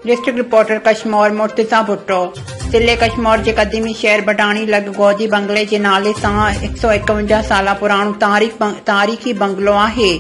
District reporter Kashmore Murtaza Bhutto, ضلعي ڪشمور جي قديمي شهر بڊاڻي لڳ گودي بنگلي جي نالي سان 151 سالا پراڻو تاريخي بنگلو آهي.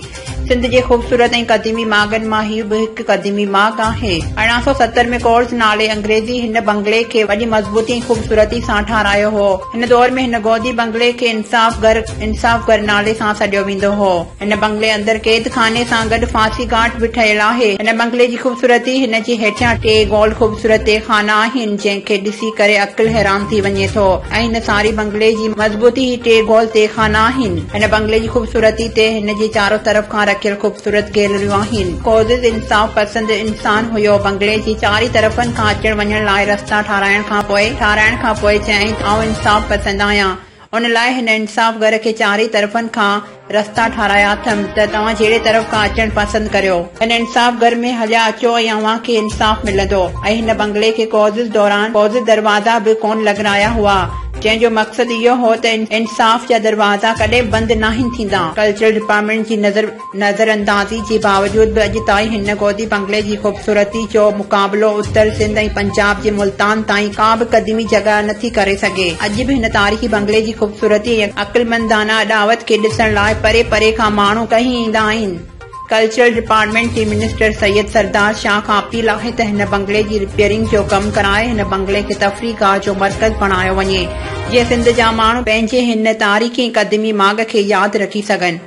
سنڌ جي خوبصورت ۽ قديمي ماڳن مان هي به هڪ قديمي ماڳ آهي. 1870 ۾ ڪورز نالي انگريزي هن بنگلي کي وڏي مضبوطي ۽ خوبصورتي سان ٺارايو هو. هن دور ۾ هن گودي بنگلي کي انصاف گهر انصاف گهر نالي سان سڏيو ويندو هو. هن بنگلي اندر قيد خاني سان گڏ ڦاسي گهاٽ به ٺهيل آهي. هن بنگلي جي خوبصورتي هن جي هيٺيان ٽي گول خوبصورت تهه خانا آهن، جنهن کي ڏسي ڪري عقل حيران ٿي وڃي ٿو ۽ هن ساري بنگلي جي مضبوطي هي ٽي گول تهه خانا آهن. هن بنگلي جي خوبصورتي تي هن جي چارو طرف کان رکيل خوبصورت گيلريون آهن. ڪوزز انصاف پسند انسان هيو. بنگلي جي چارئي طرفن کان اچڻ وڃڻ لاء رستا ٺاراهڻ کان پوء ٺاراهڻ کان پوء چيائين ته آئون انصاف پسند آهيان. ان لاء هن انصاف گهر کي چارئي طرفن کان رستا ٺارايا اٿم ته توهان جهڙي طرف کان اچڻ پسند ڪريو. هن انصاف گهر ۾ هليا اچو ۽ اوهان کي انصاف ملندو. ۽ هن بنگلي کي ڪوزز دوران ڪوزز دروازا به ڪونه لڳرايا هئا. جنهن جو مقصد اهو هو ته انصاف جا دروازا ڪڏهن بند ناهن ٿيندا. ڪلچرل ڊپارٽمينٽ جي نظر نظراندازي جي باوجود به اڄ تائين هن گودي بنگلي جي خوبصورتي جو مقابلو اتر سنڌ ۽ پنجاب جي ملتان تائين ڪا به قديمي جڳهه نه ٿي ڪري سگهي. اڄ به هن تاريخي بنگلي جي خوبصورتي ۽ عقلمندانه اڏاوت کي ڏسڻ لاء پري پري کان ماڻهو ڪهي ايندا آهن. ڪلچرل ڊپارٽمينٽ جي منسٽر سيد سردار شاهه کان اپيل آهي ته هن بنگلي جي رپيئرنگ جو ڪم ڪرائي هن بنگلي کي تفريح گاهه جو مرڪز بڻايو وڃي جيئن سنڌ جا ماڻهو پنهنجي هن تاريخي ۽ قديمي ماڳ کي ياد رکي سگهن.